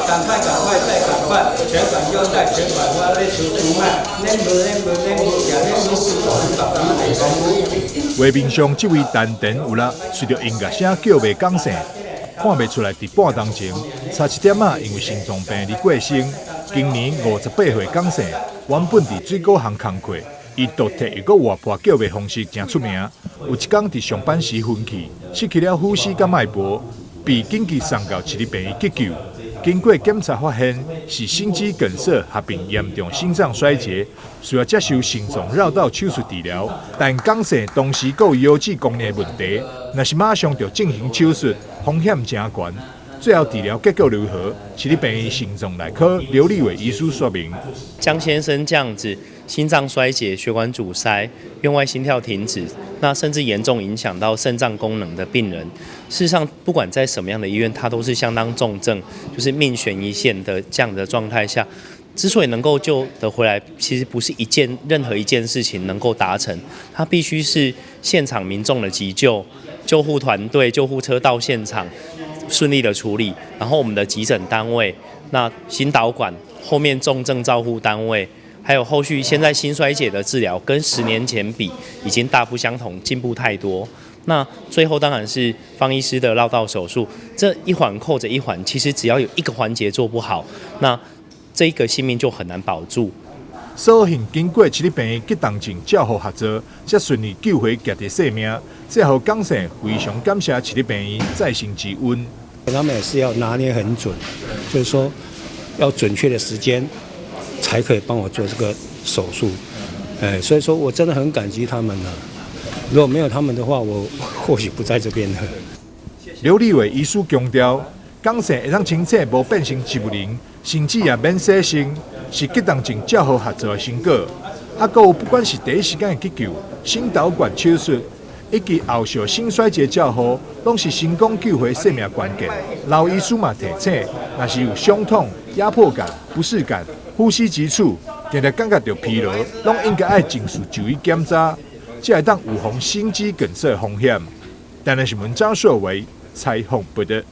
趕快趕快再趕快，全館優待，全館我咧出出賣，恁無恁無恁無，也恁無畫面上這位丹田有力，隨著音樂聲叫賣江姓，看袂出來佇半鐘前差一點仔因為心臟病而過身。今年58歲江姓，原本佇水果行工課，伊獨特又閣活潑叫賣方式誠出名。有一工佇上班時昏去，失去了呼吸佮脈搏，被緊急送到市立病院急救。經過檢查發現是心肌梗塞合併嚴重心臟衰竭，需要接受心臟繞道手術治療。但江姓當時閣有腰子功能問題，若是馬上就進行手術，風險誠懸。最後治療結果如何？市立病院心臟內科劉立偉醫師說明：江先生這樣子，心臟衰竭、血管阻塞、院外心跳停止，那甚至嚴重影響到腎臟功能的病人，事實上，不管在什麼樣的醫院，他都是相當重症，就是命懸一線的這樣的狀態下，之所以能夠救得回來，其實不是一件任何一件事情能夠達成，他必須是現場民眾的急救、救護團隊、救護車到現場順利的處理，然後我們的急診單位、那心導管後面重症照護單位，還有後續現在心衰竭的治療，跟10年前比已經大不相同，進步太多。那最後當然是方醫師的繞道手術，這一環扣着一環，其實只要有一個環節做不好，那這個性命就很難保住。所幸經過市立病院急重症照護合作，才順利救回家己性命。最後江姓非常感謝市立病院再生之恩。他們也是要拿捏很準，就是說要準確的時間，才可以幫我做這個手術。哎，所以說我真的很感激他們了。如果沒有他們的話，我或許不在這邊了。劉立偉醫師強調，江姓會當清醒，無變成植物人，甚至也免洗腎，是急重症照護合作的成果。啊，閣有不管是第一時間的急救、心導管手術，以及後續心衰竭照護，攏是成功救回生命關鍵。劉醫師嘛提醒，若是有胸痛、壓迫感、不適感、呼吸急促，定定感覺著疲勞，攏應該愛盡速就醫檢查，才會當預防心肌梗塞風險。台南新聞張碩維採訪報導。